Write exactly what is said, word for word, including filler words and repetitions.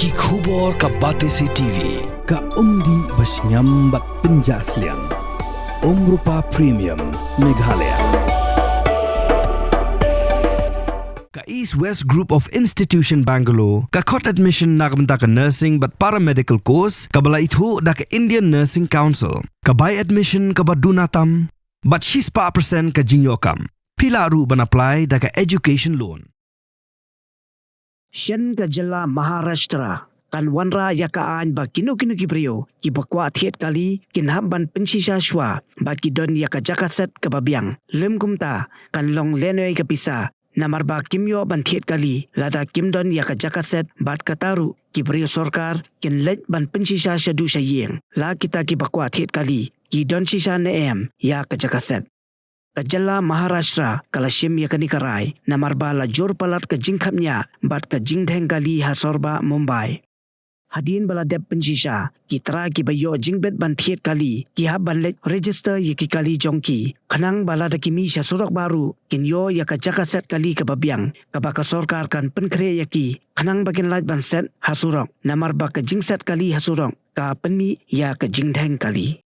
Ki khubor ka Batesi TV, ka umdih ba shngiam bad pynjah sliang. Umrupa Premium, Meghalaya. Ka East West Group of Institution Bangalore ka khot admission na ka bynta ka nursing bad paramedical course kaba la ithuh da ka Indian Nursing Council. Ka bai admission kaba duna tam bad shispah percent ka jingïoh kam. Phi lah ruh ban apply da ka education loan. Shen ka jylla Maharashtra kan wanrah ïa ka aiñ ba kino kino ki briew kiba kwah thied kali kin hap ban pynshisha shuwa ba ki don ïa ka jaka set kaba biang. Lym kumta kan long lehnoh ïa ka pisa namar ba kim ïoh ban thied kali lada kim don ïa ka jaka set bad kata ruh ki briew sorkar kin leit ban pynshisha shaduh sha ïing. La kita kiba kwah thied kali ki don shisha ne em ïa ka jaka set. Ka jylla Maharashtra ka la shim ïa kane ka rai namar ba la jur palat ka jingkhapngiah bad ka jingdheng kali ha sor bah Mumbai. Hadien ba la dep pynshisha, ki trai kiba ïoh jingbit ban thied kali ki hap ban leit register ïa ki kali jong ki, khnang ba lada ki mih sha surok bah ruh kin ïoh ïa ka jaka set kali kaba biang kaba ka sorkar kan pynkhreh ïa ki, khnang ba kin lait ban set ha surok namar ba ka jingset kali ha surok ka pynmih ïa ka jingdheng kali.